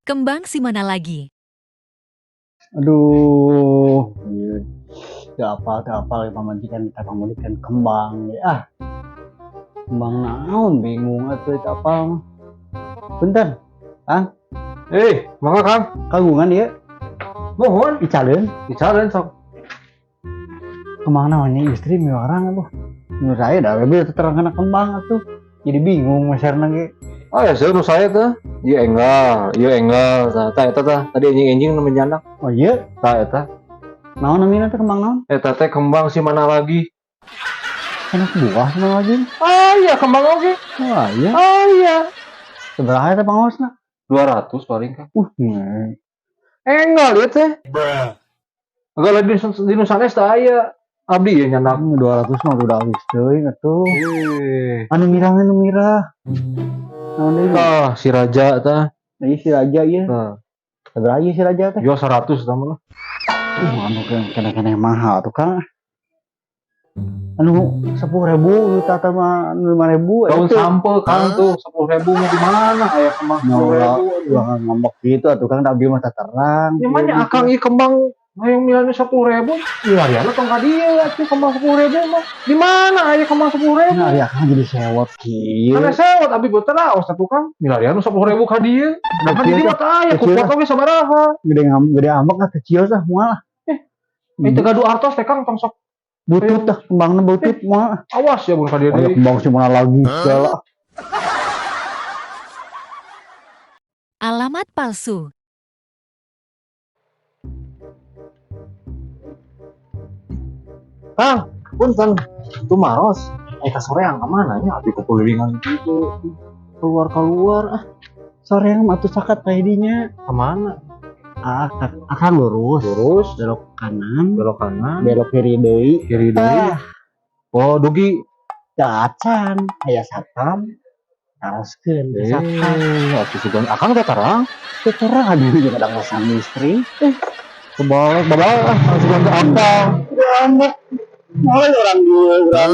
Kembang si mana lagi? Aduh, iya. Teu apal pamajikan kita pamajikan kembang ah. Kembang naon, bingung atuh teu apal mah. Punten, Kang. Eh, mangga, Kang. Kagungan ieu? Mohon. Icaleun. Icaleun sok. Kembang naon nya, istri miwarang atuh. Menurut saya da we terang kana kembang atuh. Jadi bingung meserna ge. Oh ya, seueur nu saya teh. Ieu enggal, ieu enggal. Tah, tah eta tah. Tadi enjing-enjing nu menjanak. Oh iya, Tah eta. Naon namina teh, kembang naon? Eta teh kembang si mana lagi? Enak buah mana lagi? Ah iya, kembang oge. Wah iya. Ah iya. Sabaraha eta pangaosna? 200 paling, Kang. Nih. Enggal ieu teh. Enggak lagi di nu sanes teh aya. Abdi ya nyandak. 200 mah udah habis teuing atuh. Eh. Anu mirah, anu mirah. Naon deui? Tah, si raja tah. Nah, ieu si raja ieu. Tah. Sabaraha ieu si raja teh? Jual 100 tah mah. Anu kena-kena mahal tuh, Kang. Anu 10.000 juta tah mah, anu 5.000. Daun sampeu, Kang, tuh 10.000 mah di mana aya kembang 10.000? Ulah ngambek gitu atuh, Kang, abdi mah terang. Yang mana akang ieu kembang hayang milana 10.000, milariana tong ka dieu atuh kembang 10.000 mah. Di mana aya kembang 10.000? Nah, ya Kang jadi sewot kieu. Karena sewot abdi beuteun raos atuh, Kang. Milariana 10.000 ka dieu. Nah, kan Kecil di mah teh aya kecil ku potong ge sabaraha. Gede gede ambek lah, kecil sah moal lah. Eh, teu gaduh artos teh, Kang, tong sok. Butut dah kembangna, butut moal. Awas ya mun ka dieu Oh, ya deui. Kembang si mana lagi segala. Alamat palsu. Kang, punten. Tumaros. Eh, ka soreang ka mana nya, abdi kukulilingan gitu. Keluar-keluar ah. Soreang mah atuh sakat ka dinya. Ka mana? Ah, akang lurus. Lurus, Belok kanan, belok kanan, belok kiri deui. Kiri deui. Ah, Oh, dugi. Acan aya satpam. Taroskeun ka satpam. Eh, atuh sugan akang teh terang. Teu terang, aduh, juga kadang sama istri. Kebalik, babal ah, sugan teh apa? Ambek. Mulai orang dua orang.